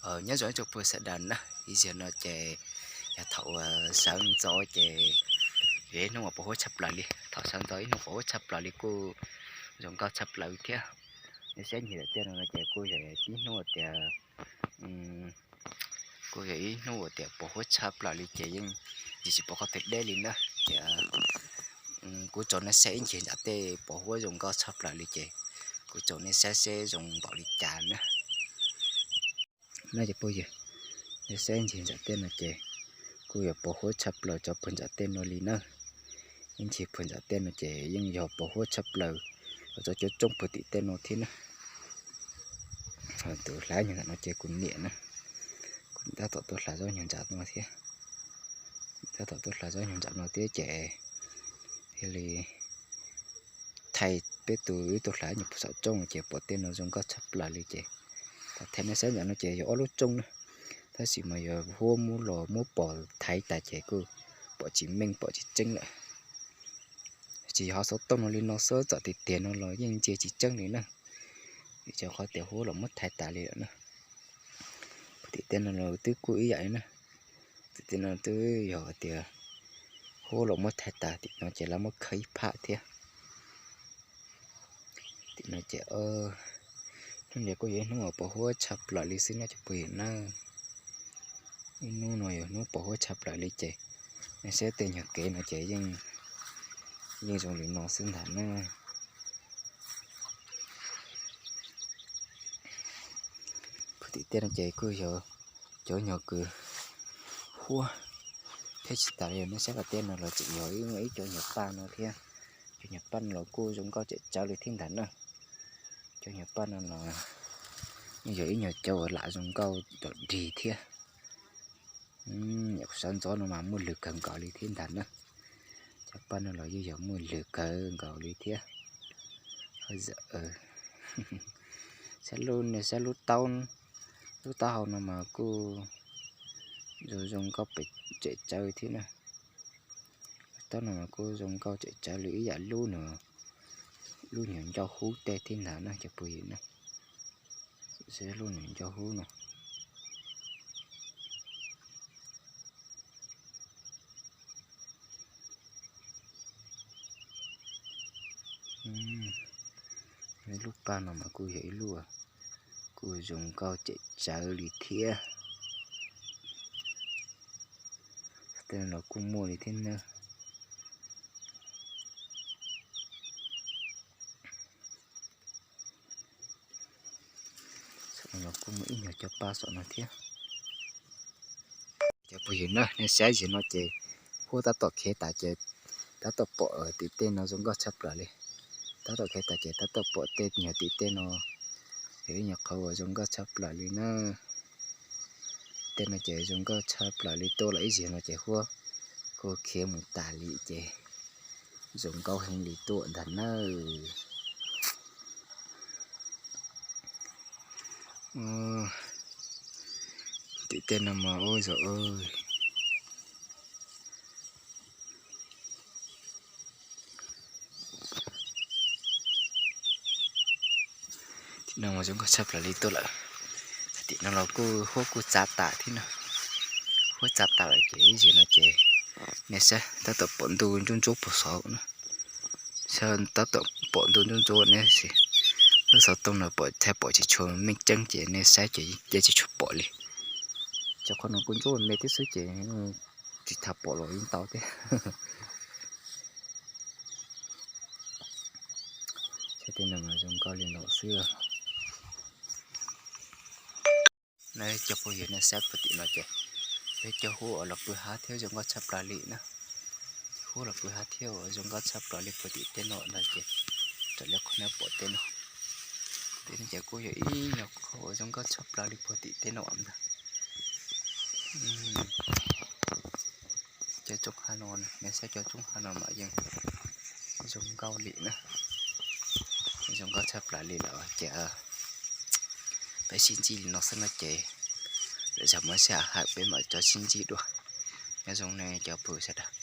Nyob zoo ib tsoom phooj ywg sawv daws na, ib zaug no ces yog thaum sawv ntxov ces yog ib hnub uas pos huab tshaj plaws li. Thaum sawv ntxov ib hnub pos huab tshaj plaws li kuj zoo nkauj tshaj plaws thiab. Nej saib ncig nram tej no no ces kuj yog ib hnub uas tias, kuj yog ib hnub uas tias pos huab tshaj plaws li ces yeej ncig tsis pom qhov twg deb li na. Ces kuv tso nej saib ib ncig nram tej pos huab zoo nkauj tshaj plaws li ces kuv tso nej saib seb zoo npaum li cas na. Na cov phooj ywg, nej saib ncig nram tej no ces kuj yog pos huab tshaj plaws cov puag nram tej no li na. Ib ncig puag nram tej no ces yeej yog pos huab tshaj plaws los cov cov tsoob puag tim tej no thiab na. Tus hlav nyuag nram no ces kuv niam na, kuv niam tab tom tuaj hlav zaub nyuag nram no thiab. Tab tom tuaj hlav zaub nyuag nram no thiab ces thiaj li thaij peb tus, wb tuaj hlav nyuag puag saum tsoob ces pom tej no zoo nkauj tshaj plaws li ces thaij nej saib. Nram no ces yog ob lub tsoob na, tab sis mas yog huab muab los muab pos thaiv tas ces kuj pom tsis meej pom tsis tseeb lawm. Tsis yog ho xov tooj no li no xwb, txawm tiag tiag no los yeej ntsia tsis tseeb li na, vim rau qhov tias huab los muab thaiv tas li lawm na. Puag tim tej no los twb kuj ib yam li na, tim tej no twb yog tias huab los muab thaiv tas, tim no ces lawv muab khawb ib phaj thiab. Tim no ces hnub no kuj yog ib hnub uas pos huab tshaj plaws li xwb na cov phooj ywg na. Ib hnub no yog hnub pos huab tshaj plaws li ces nej saib tej nyuag kev no ces yeej zoo li no xwb ntag na. Puag tim tej no ces kuj yog cov nyuag kws huab thiab tsis tas li, nej saib qhov tej no los tseem yog ib cov nyuag paj no thiab. Cov nyuag paj no los kuj zoo nkauj tsem tsawv li thiab ntag na. Cov nyuag paj no los yeej yog ib nyuag cov uas lam zoo nkauj tom dig thiab. Nyuam qhuav sawv ntxov no mas muaj lwg kawg nkaus li thiab ntag na. Cov paj no los yeej yog muaj lwg kawg nkaus li thiab. Saib lub, nej saib lub taub, lub taub hau no mas kuj zoo zoo nkauj pem tsem tsawv thiab na. Lub taub no mas kuj zoo nkauj tsem tsawv li ib yam lub, lub nyuag ncauj hub tej thiab ntag na cov phooj ywg na. Saib lub nyuag ncauj hub no. Lub paj no mas kuj yog ib lub kuj zoo nkauj tsem tsawv li thiab. Tej no los kuj muaj li thiab na. Saum no los kuj muaj ib nyuag cov paj saum no thiab. Cov phooj ywg na, nej saib zim no ces huab tab tom khiav tas ces tab tom pom tim tej no zoo nkauj tshaj plaws li. Tab tom khiav tas ces tab tom pom tej nyuag tim tej no yog ib nyuag qhov uas zoo nkauj tshaj plaws li na. Tej no ces zoo nkauj tshaj plaws li tuaj los ib zig no ces huab kuj khiav mus tas li ces zoo nkauj heev li tuaj ntag nawb. Tim tej no mas ua zog tim no mas zoo nkauj tshaj plaws li tuaj lawm. Tim no los kuj huab kuj txav tas thiab no. Huab txav tas lawm ces ib zig no ces nej saib tab tom pom ntuj ntsuab ntsuab puag saud na. Saib tab tom pom ntuj ntsuab ntsuab ne, lub xov tooj no pom thaij pom tsis tshua meej tseeb ces nej saib ces yeej tsis tshua pom li. Cov qhov no kuj ntsuab me thiab xwb ces tsis tham pom los yeej tau thiab. Saib tej no mas zoo nkauj li no xwb. Cov phooj ywg nej saib puag tim no ces peb cov huab uas los pw hav thiab zoo nkauj tshaj plaws li na. Huab los pw hav thiab uas zoo nkauj tshaj plaws li puag tim tej no ntag ces raws li qhov nej pom tej no. Tej no ces kuj yog ib nyuag qhov uas zoo nkauj tshaj plaws li puag tim tej no ntag. Cov tsoob hav no, nej saib cov tsoob hav no mas yeej zoo nkauj li na. Zoo nkauj tshaj plaws li lawm ces peb sib ntsib li no xwb no ces lwm zaus muaj sij hawm peb mam rov sib ntsib dua. Nyob zoo nej cov phooj ywg sawv daws.